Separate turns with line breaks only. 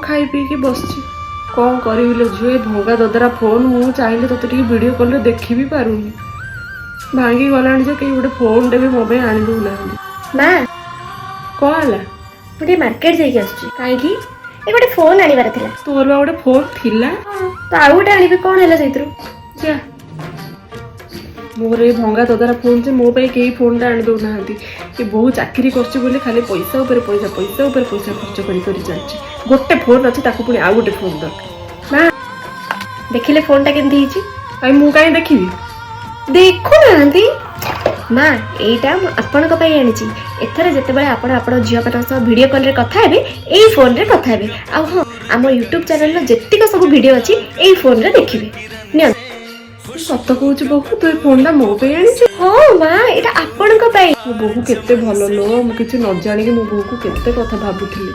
ଖାଇ ପିଇକି ବସିଛି। କ'ଣ କରିବି ଲୋ ଝିଅ, ଏ ଭଙ୍ଗା ଦଦରା ଫୋନ୍, ମୁଁ ଚାହିଁଲେ ତୋତେ ଟିକେ ଭିଡ଼ିଓ କଲ୍ରେ ଦେଖି ବି ପାରୁନି। ଭାଙ୍ଗି ଗଲାଣି ଯେ କେହି ଗୋଟେ ଫୋନ୍ଟେ ବି ମୋ ପାଇଁ ଆଣି ଦେଉନାହାନ୍ତି।
ମା।
କ'ଣ ହେଲା?
ମୁଁ ଟିକେ ମାର୍କେଟ ଯାଇକି ଆସୁଛି।
କାହିଁକି?
ଏ ଗୋଟେ ଫୋନ୍ ଆଣିବାର ଥିଲା।
ତୋର ବା ଗୋଟେ ଫୋନ୍ ଥିଲା।
ତ ଆଉ ଗୋଟେ ଆଣିବି, କ'ଣ ହେଲା ସେଇଥିରୁ?
ଯା, ମୋର ଏ ଭଙ୍ଗା ଦଦରା ଫୋନ୍ ଯେ ମୋ ପାଇଁ କେହି ଫୋନ୍ଟା ଆଣି ଦେଉନାହାନ୍ତି। ଏ ବୋହୁ ଚାକିରି କରୁଛି ବୋଲି ଖାଲି ପଇସା ଉପରେ ପଇସା, ପଇସା ଉପରେ ପଇସା ଖର୍ଚ୍ଚ କରି କରି ଚାଲିଛି। ଗୋଟେ ଫୋନ୍ ଅଛି, ତାକୁ ପୁଣି ଆଉ ଗୋଟେ ଫୋନ୍ ଦରକାର।
ମା, ଦେଖିଲେ ଫୋନ୍ଟା କେମିତି ହେଇଛି?
କାଇଁ, ମୁଁ କାହିଁ ଦେଖିବି?
ଦେଖୁନାହାନ୍ତି ମା, ଏଇଟା ମୁଁ ଆପଣଙ୍କ ପାଇଁ ଆଣିଛି। ଏଥର ଯେତେବେଳେ ଆପଣ ଆପଣଙ୍କ ଝିଅମାନଙ୍କ ସହ ଭିଡ଼ିଓ କଲ୍ରେ କଥା ହେବେ, ଏଇ ଫୋନ୍ରେ କଥା ହେବେ। ଆଉ ହଁ, ଆମ ୟୁଟ୍ୟୁବ୍ ଚ୍ୟାନେଲର ଯେତିକ ସବୁ ଭିଡ଼ିଓ ଅଛି, ଏଇ ଫୋନ୍ରେ ଦେଖିବେ। ନିଅନ୍ତୁ।
ତୁ ସତ କହୁଛୁ ବୋହୁ? ତୁ ଏ ଫୋନ୍ଟା ମୋ ପାଇଁ ଆଣିଛୁ?
ହଁ ମା, ଏଇଟା ଆପଣଙ୍କ ପାଇଁ।
ମୋ ବୋହୁ କେତେ ଭଲ ଲୋ। ମୁଁ କିଛି ନ ଜାଣିକି ମୋ ବୋହୂକୁ କେତେ କଥା ଭାବୁଥିଲି।